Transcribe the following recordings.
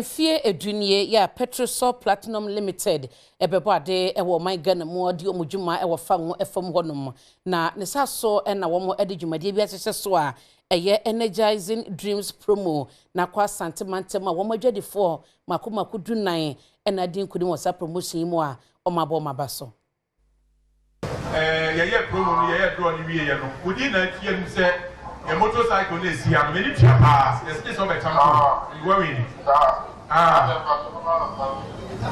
mfie 10 nie yɛ a Petrosol Platinum Limited ɛbɛbɔ ade ɛwɔ ɔman Ghana mu, ɔde wɔn dwuma ɛwɔ fa ngo fam hɔnom, na ne sa so ɛna wɔn de dwumadie bi ahyehyɛ so a ɛyɛ Energizing Dreams Promo, na akɔ Asante mantam a wɔn adwadifoɔ mako mako 14 ɛna adi nkunim wɔ saa promotion yi mu a wɔn abɔ wɔn aba so. Yɛyɛ promo no, yɛyɛ draw no wie yɛ no, wodi na atua mu sɛ yɛ motorcycle no esi ha no, m'ani tua paa. Yɛsɛ gye sɛ ɔbɛtam ko wɔwin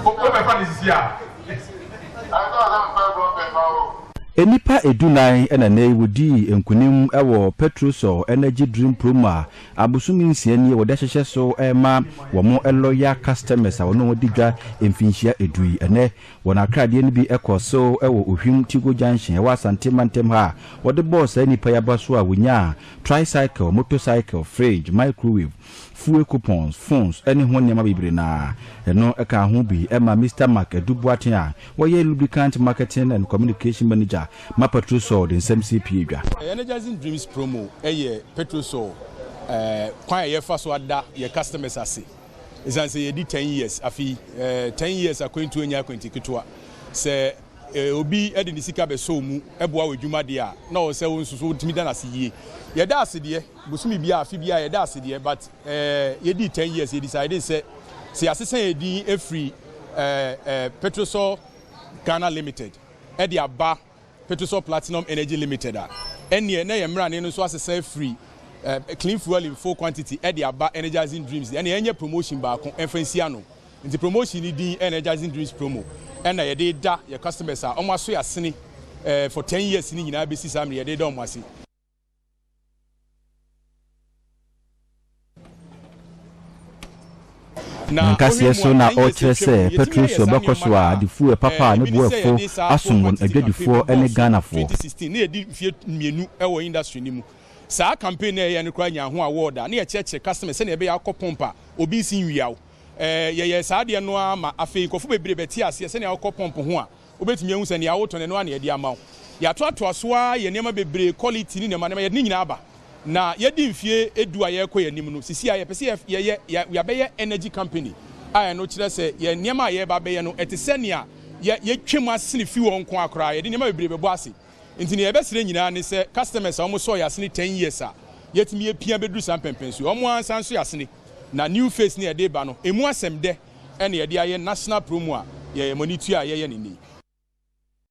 wobɛfa ne sisi a. Nnipa 14 ɛna nne wodii nkunim ɛwɔ Petrosol Energy Dream Promo a abosom 6 nie wɔde ahyehyɛ so ɛma wɔn loyal customers a wɔn wɔn di dwa mfinhyia 10 yi. Ɛnɛ wɔn akradeɛ no bi ɛkɔ so ɛwɔ Ohwim Tigo Junction ɛwɔ Asante mantam ha a wɔde bɔɔ saa nnipa yi aba so a wɔnyaa tricycle, motorcycle, fridge, microwave, fuel coupons, phones ɛne ho nneɛma bebree. Na ɛno ɛka ho bi ɛma Mr Mark Adu-Boateng a wɔyɛ lubricant marketing and communication manager ma Petrosol de nsɛm si pie dwa. Energizing Dreams Promo ɛyɛ Petrosol kwan a yɛfa so ada yɛ customers ase, ɛsiane sɛ yɛdi 10 years afei. 10 years akwantuo nyɛ akwanti ketewa. Sɛ obi de ne sika bɛsɔ mu ɛboa wɔ adwuma deɛ a, na ɔwɔ sɛ wo nso so wotumi da no ase yie. Yɛda ase deɛ bosome biara, afe biara yɛda ase deɛ, but yɛdi 10 years, yɛ decide sɛ yɛasesa yɛ din ɛfiri Petrosol Ghana Limited ɛde aba Petrosol Platinum Energy Limited a, ɛneɛ na yɛ mmerane no nso asesa afiri Clean Fuel in Full Quantity ɛde aba Energizing Dreams. Ɛne ɛnyɛ promotion baako ɛmfa nsi ano, nti promotion ni din Energizing Dreams Promo, ɛna yɛde da yɛ customers a wɔn aso yɛ asene for 10 years ni nyinaa bɛsi saa mmere, yɛde da wɔn ase. Na nkaseɛ so na ɔrekyerɛ sɛ Petrosol bɛkɔ so a de fuel papa a ne bo ɛfo asom wɔn adwadifoɔ ne Ghanafoɔ. 2016 ne yɛdi mfie 2 ɛwɔ industry no mu. Saa campaign na ɛyɛ no koraa nya ho award a ne yɛkyerɛkyerɛ customer sɛnea ɛbɛyɛ akɔ pump a obi nsi nwia wo. Yɛyɛ saa adeɛ no ara ma afei nkurɔfo bebree bɛte aseɛ sɛnea wokɔ pump ho a, wobɛtumi ahu sɛ nea wotɔ no, ɛno ara na yɛde ama wo. Yɛatoatoa so ara yɛ nneɛma bebree, quality ne nneɛma nneɛma, yɛde ne nyinaa aba. Na yɛdi mfie 10 a yɛrekɔ yɛn anim no, sisi a yɛpɛ sɛ yɛyɛ yɛabɛyɛ energy company a ɛno kyerɛ sɛ yɛn nneɛma a yɛreba abɛyɛ no, ɛte sɛ nea yɛ yɛtwam asene fi wɔn nko akora. Yɛde nneɛma bebree bɛbɔ ase, nti nea yɛbɛsrɛ nyinaa ne sɛ customers a wɔn sɔɔ yɛ asene 10 years a yɛtumi yɛpia bɛduru saa mpɛmpɛnso, wɔn ansa nso yɛ asene na new face ne yɛde ba no, emu asɛm dɛ ɛna yɛde ayɛ national promo a yɛyɛ monitor a yɛyɛ ne ni.